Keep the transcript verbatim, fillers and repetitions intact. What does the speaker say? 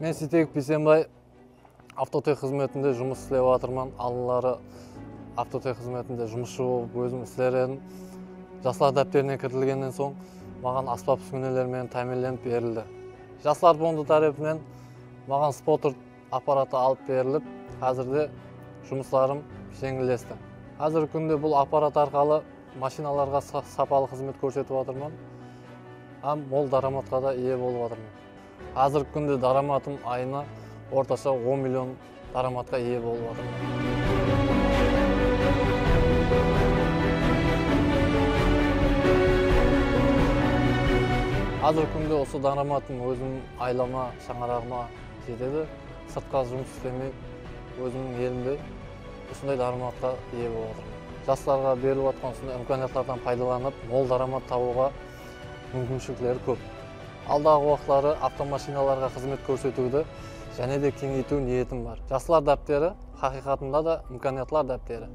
Men Seytegov Biysenbay, Avtotex xızmetinde jumıs islep atırman. Aldınları Avtotex xızmetinde jumısshı bolıp ózim isler edim. Jaslar dápterine kiritilgennen soń maǵan ásbap-úskeneler menen támiyinlenip berildi. Jaslar fondı tárepinen maǵan spotter apparatı alıp berilip, házirde jumıslarım jeńillesti. Házirgi kúnde bul apparat arqalı mashinalarǵa sa-, sapalı xızmet kórsetip atırman hám mol dáramatqa da iye bolıp atırman. Házirgi kúnde dáramatım ayına ortasha on million dáramatqa iye bolıp atırman. Házirgi kúnde usı dáramatım ózim aylama shańaraǵıma jetedi. Sırtqa jumıs islemey, ózimniń elimde usınday dáramatqa iye bolıp atırman. Jaslarǵa berilip atqan usınday imkaniyatlardan paydalanıp, mol dáramat tabıwǵa múmkinshilikleri kóp. Aldaǵı waqıtları avtomashinalarǵa xızmet kórsetiwdi jáne de keńeytiw niyetim bar. Jaslar dápteri haqıyqatında da imkaniyatlar dápteri.